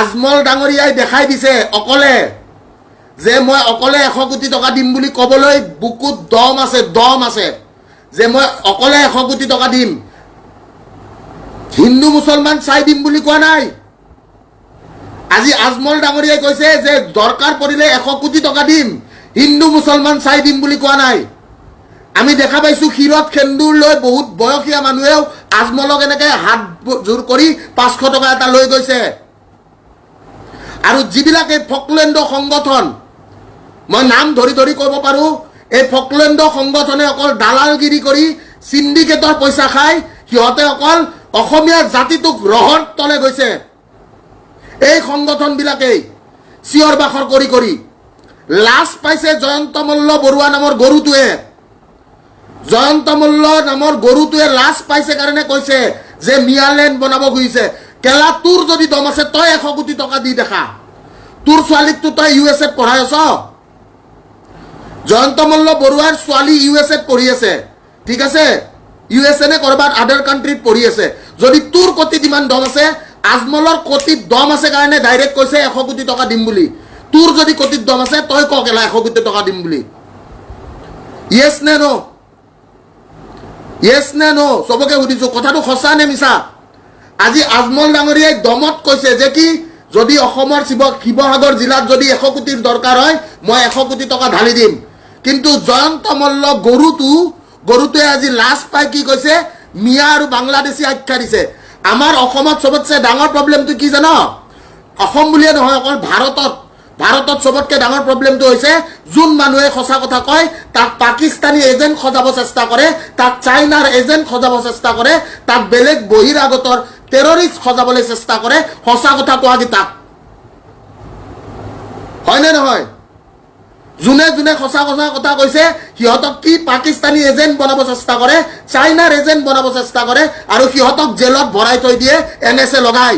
আজমল ডাঙৰীয়াই দেখাই দিছে অকলে যে মই অকলে 100 কোটি টকা দিম বুলি ক'বলৈ বুকুত দম আছে, দম আছে যে মই অকলে 100 কোটি টকা দিম। হিন্দু মুছলমান চাই দিম বুলি কোৱা নাই। আজি আজমল ডাঙৰীয়াই কৈছে যে দৰকাৰ পৰিলে 100 কোটি টকা দিম, হিন্দু মুছলমান চাই দিম বুলি কোৱা নাই। আমি দেখা পাইছো, শিৰত সেন্দুৰ লৈ বহুত বয়সীয়া মানুহেও আজমলক এনেকে হাত জোৰ কৰি 500 টকা এটা লৈ গৈছে। আৰু যিবিলাক এই ফকলেণ্ড সংগঠন, মই নাম ধৰি ধৰি ক'ব পাৰোঁ, এই ফকলেণ্ড সংগঠনে অকল দালালগিৰি কৰি চিণ্ডিকেটৰ পইচা খাই সিহঁতে অকল অসমীয়া জাতিটোক ৰহৰ তলে গৈছে। এই সংগঠনবিলাকেই চিঞৰ বাখৰ কৰি কৰি লাজ পাইছে। জয়ন্ত মল্ল বৰুৱা নামৰ গৰুটোৱে, জয়ন্ত মল্ল নামৰ গৰুটোৱে লাজ পাইছে কাৰণে কৈছে যে মিয়ালেণ্ড বনাব খুজিছে। কেলা, তোৰ যদি দম আছে, তই 100 কোটি টকা দি দেখা। তোৰ ছোৱালীকতো তই ইউ এছ এত পঢ়াই আছ। জয়ন্ত মল্ল বৰুৱাৰ ছোৱালী ইউ এছ এত পঢ়ি আছে, ঠিক আছে? ইউ এছ এ নে ক'ৰবাত আদাৰ কাণ্ট্ৰিত পঢ়ি আছে। যদি তোৰ কটিত ইমান দম আছে, আজমলৰ কটিত দম আছে কাৰণে ডাইৰেক্ট কৈছে 100 কোটি টকা দিম বুলি। তোৰ যদি কটিত দম আছে, তই ক কেলা 100 কোটি টকা দিম বুলি। য়েছ নে ন'? য়েছ নে ন'? চবকে সুধিছো, কথাটো সঁচা নে মিছা? আজি আজমল ডাঙৰীয়াই দমত কৈছে যে কি, যদি অসমৰ শিৱসাগৰ জিলাত যদি 100 কোটিৰ দৰকাৰ হয়, মই 100 কোটি টকা ঢালি দিম। কিন্তু জয়ন্ত মল্ল গৰুটোৱে আজি লাজ পাই কি কৈছে? মিয়া আৰু বাংলাদেশী আখ্যা দিছে। আমাৰ অসমত চবতছে ডাঙৰ প্ৰব্লেমটো কি জান? অসম বুলিয়ে নহয়, অকল ভাৰতত, ভাৰতত চবতকে ডাঙৰ প্ৰব্লেমটো হৈছে, যোন মানুহে সঁচা কথা কয়, তাক পাকিস্তানী এজেণ্ট সজাব চেষ্টা কৰে, তাক চাইনাৰ এজেণ্ট সজাব চেষ্টা কৰে, তাক বেলেগ বহিৰাগতৰ টেৰৰিষ্ট সজাবলৈ চেষ্টা কৰে। সঁচা কথা কোৱাকেইটাক, হয়নে নহয়? যোনে যোনে সঁচা সঁচা কথা কৈছে, সিহঁতক কি পাকিস্তানী এজেণ্ট বনাব চেষ্টা কৰে, চাইনাৰ এজেণ্ট বনাব চেষ্টা কৰে আৰু সিহঁতক জেলত ভৰাই থৈ দিয়ে এন এছ এ লগাই।